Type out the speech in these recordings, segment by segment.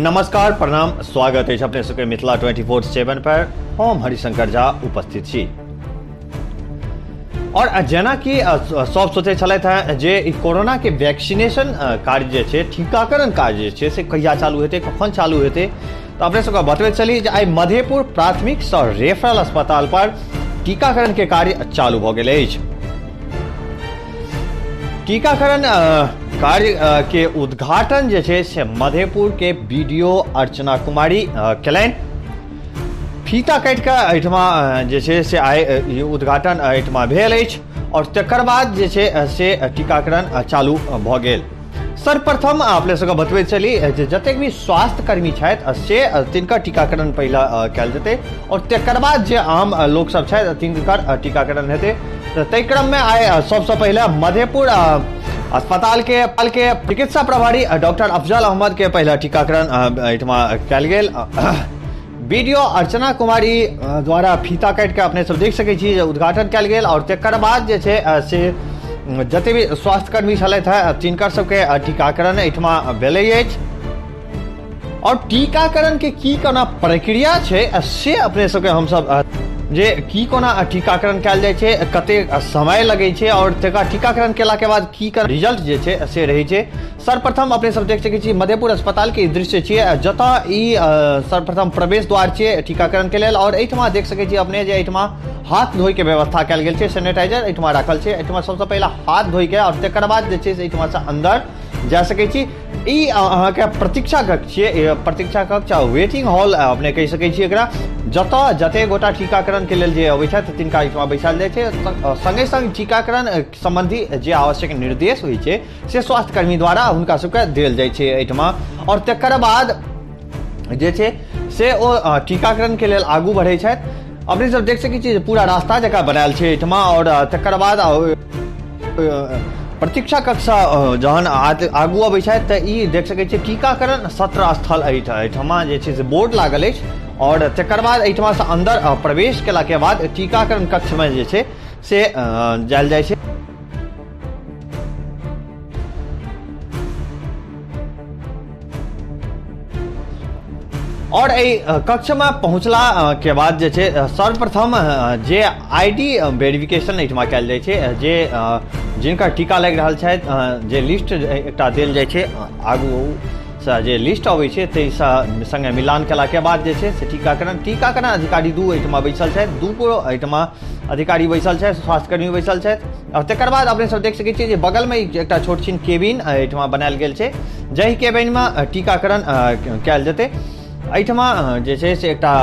नमस्कार, प्रणाम, स्वागत अछि अपने सबके मिथिला 24/7 पर। हम हरिशंकर झा उपस्थित छी। और जेना कि सब सोचै छलथि हेँ जे ई कोरोना के वैक्सीनेशन कार्य जे छै, टीकाकरण कार्य जे छै से कहिया चालू हेतै, कखन चालू हेतै, तऽ अपने सबके बतबैत चली जे आइ मधेपुर प्राथमिक सह रेफरल अस्पताल पर टीकाकरण के कार्य चालू भऽ गेल अछि। टीकाकरण कार्य के उद्घाटन जे छै से मधेपुर के बीडीओ अर्चना कुमारी केलनि। फीता काटि कऽ एहिठमा जे छै से आइ उद्घाटन एहिठमा भेल अछि और तकर बाद जे छै से टीकाकरण चालू भऽ गेल। सर्वप्रथम अपने सबके बतबैत चली जे जतेक भी स्वास्थ्यकर्मी छथि से तिनकर टीकाकरण पहिला कयल जेतै और तकर बाद जे आम लोक सब छथि तिनकर टीकाकरण हेतै। तऽ ताहि क्रममे आइ सबसँ पहिले मधेपुर अस्पताल के चिकित्सा प्रभारी डॉक्टर अफजल अहमद के पहिला टीकाकरण एहिठमा कयल गेल। बीडीओ अर्चना कुमारी द्वारा फीता काटि कऽ अपने सब देख सकै छी जे उद्घाटन कयल गेल और तकर बाद जे छै से जते भी स्वास्थ्यकर्मी छलथि हेँ तिनकर सबके टीकाकरण एहिठमा भेलै अछि। और टीकाकरण के की कोना प्रक्रिया छै से अपने सबके हमसब जे की कोना टीकाकरण कयल जाइ छै, कतेक समय लगै छै और तकर टीकाकरण केला के बाद की रिजल्ट जे छै से रहै छै। सर्वप्रथम अपने सब देख सकै छी मधेपुर अस्पताल के दृश्य छियै जतऽ ई सर्वप्रथम प्रवेश द्वार छियै टीकाकरण के लेल और एहिठमा देख सकै छी अपने जे एहिठमा हाथ धोइ के व्यवस्था कयल गेल छै, सैनिटाइजर एहिठमा राखल छै। एहिठमा सबसँ पहिला हाथ धोइ के और तकर बाद जे छै से एहिठमा से अंदर जा सकै छी। ई अहाँके प्रतीक्षा कक्ष छियै, प्रतीक्षा कक्ष आ वेटिंग हॉल अपने कहि सकै छी एकरा, जतऽ जते गोटा टीकाकरण के लेल जे अबै छथि तिनका एहिठमा बैसायल जाइ छै। संगे संग टीकाकरण सम्बन्धी जे आवश्यक निर्देश होइ छै से स्वास्थ्यकर्मी द्वारा हुनका सबके देल जाइ छै एहिठमा और तकर बाद जे छै से ओ टीकाकरण के लेल आगू बढ़ै छथि। अपने सब देख सकै छी जे पूरा रास्ता जकाँ बनायल छै एहिठमा और तकर बाद प्रतीक्षा कक्षसँ जहन आगू अबै छथि तऽ ई देख सकै छियै टीकाकरण सत्र स्थल एहिठमा जे छै से बोर्ड लागल अछि और तकर बाद एहिठमासँ अन्दर प्रवेश केलाके बाद टीकाकरण कक्षमे जे छै से जायल जाइ छै। और एहि कक्षमे पहुँचला के बाद जे छै सर्वप्रथम जे आईडी वेरिफिकेशन एहिठमा कयल जाइ छै, जे जिनकर टीका लागि रहल छथि जे लिस्ट एकटा देल जाइ छै, आगूसँ जे लिस्ट अबै छै ताहिसँ सङ्गे मिलान केलाके बाद जे छै से टीकाकरण अधिकारी दू एहिठमा बैसल छथि, दू गो एहिठमा अधिकारी बैसल छथि, स्वास्थ्यकर्मी बैसल छथि। और तकर बाद अपने सब देख सकै छियै जे बगलमे एकटा छोट छिन केबिन एहिठमा बनायल गेल छै, जाहि केबिनमे टीकाकरण कयल जेतै। एहिठमा जे छै से एकटा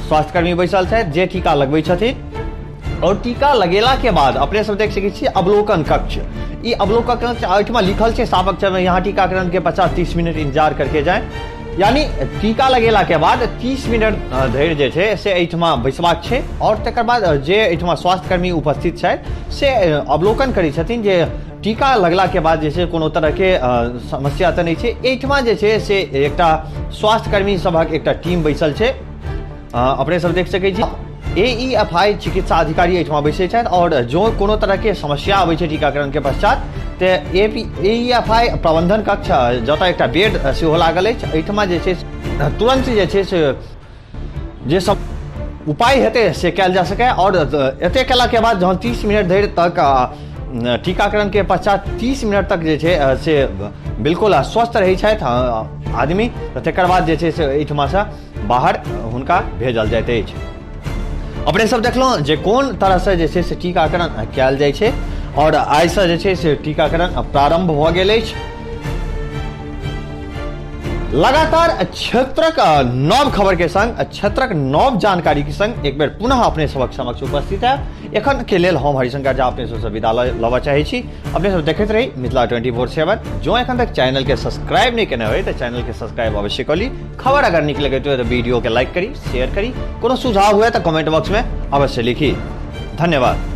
स्वास्थ्यकर्मी बैसल छथि जे टीका लगबै छथिन और टीका लगेला के बाद अपने सब देख सकै छियै अवलोकन कक्ष। ई अवलोकन कक्ष एहिठमा लिखल छै साफ अक्षर में, यहाँ टीकाकरण के पश्चात 30 मिनट इंतजार करके जाए, यानी टीका लगेला के बाद 30 मिनट धरि जे छै से एहिठमा बैसबाक छै और तकर बाद जे एहिठमा स्वास्थ्यकर्मी उपस्थित छथि से अवलोकन करै छथिन जे टीका लगला के बाद जे छै कोनो तरहके समस्या तऽ नहि छै। एहिठमा जे छै से एकटा स्वास्थ्यकर्मी सभक एकटा टीम बैसल छै, अपने सब देख सकै छी। AEFI चिकित्सा अधिकारी एहिठमा बैसै छथि और जो कोनो तरहके समस्या अबै छै टीकाकरण के पश्चात तऽ AEFI प्रबंधन कक्ष जतऽ एकटा बेड सेहो लागल अछि, एहिठमा जे छै तुरंत जे छै से जे सब उपाय हेतै से कयल जा सकै। और एते केलाके बाद जहन 30 मिनट धरि तक टीकाकरण के पश्चात 30 मिनट तक जे छै से बिल्कुल स्वस्थ रहै छथि आदमी, तऽ तकर बाद जे छै से एहिठमासँ बाहर हुनका भेजल जाइत अछि। अपने सब देखलहुँ जे कोन तरहसँ जे छै से टीकाकरण कयल जाइ छै और आइसँ जे छै से टीकाकरण प्रारम्भ भऽ गेल अछि। लगातार क्षेत्रक नव खबर के संग, क्षेत्रक नव जानकारी के संग एक बेर पुनः अपने सबक समक्ष उपस्थित है। एखन के लेल हम हरिशंकर झा अपने सबसँ विदा लेबऽ चाहै छी। अपने सब देखैत रही मिथिला 24/7। जो एखन तक चैनल के सब्सक्राइब नहीं केने होय तऽ चैनल के सब्सक्राइब अवश्य कऽ ली। खबर अगर नीक लगैत होय तऽ वीडियो के लाइक करी, शेयर करी। कोनो सुझाव हुए तऽ कमेंट बॉक्स में अवश्य लिखी। धन्यवाद।